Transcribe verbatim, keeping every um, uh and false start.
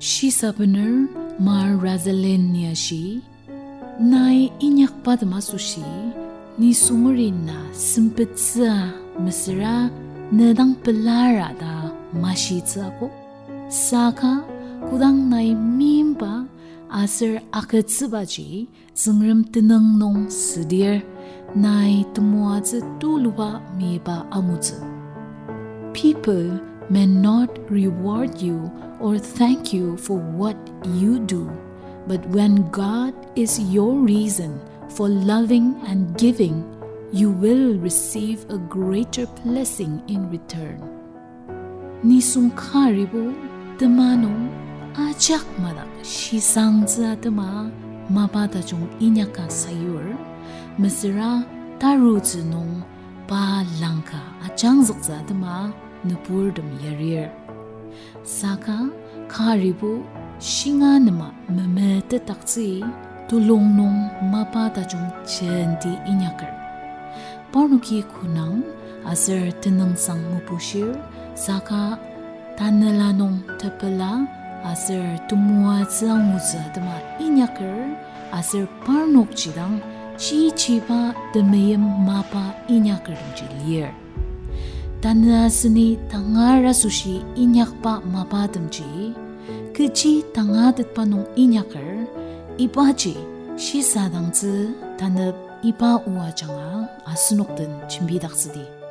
Shisabener Mar Rosalind-i ashi, nai inyakba tem asoshi, nisungeri na sempetsüa mesüra ne dang pelara ta mashitsü akok. Saka kodang nai meimba aser agütsübaji Tsüngrem tenüng nung südir, nai temoatsü tuluba miba angutsü. People may not reward you or thank you for what you do, but when God is your reason for loving and giving, you will receive a greater blessing in return. Nisung karibo tema nung ajak madak shisangtsü atema mapa tajung inyaka sayur, mesüra tarutsü nung pa langka ajangzüktsü atema nüburtem yarir. Saka karibo shinga nema memetetdaktsü, tulung nung mapa tajung jenti inyaker. Parnoki konang aser tenüngsang mebushir, saka tanela nung tepela aser temoatsü angutsü atema inyaker, aser parnokji dang chichiba temeim mapa inyakertemji lir. Tanü aseni tangar asoshi inyakba mapatemji, kechi tangatetba nung inyaker, ibaji shisadangtsü tanep iba o ajanga asenok den jembidaktsüdi.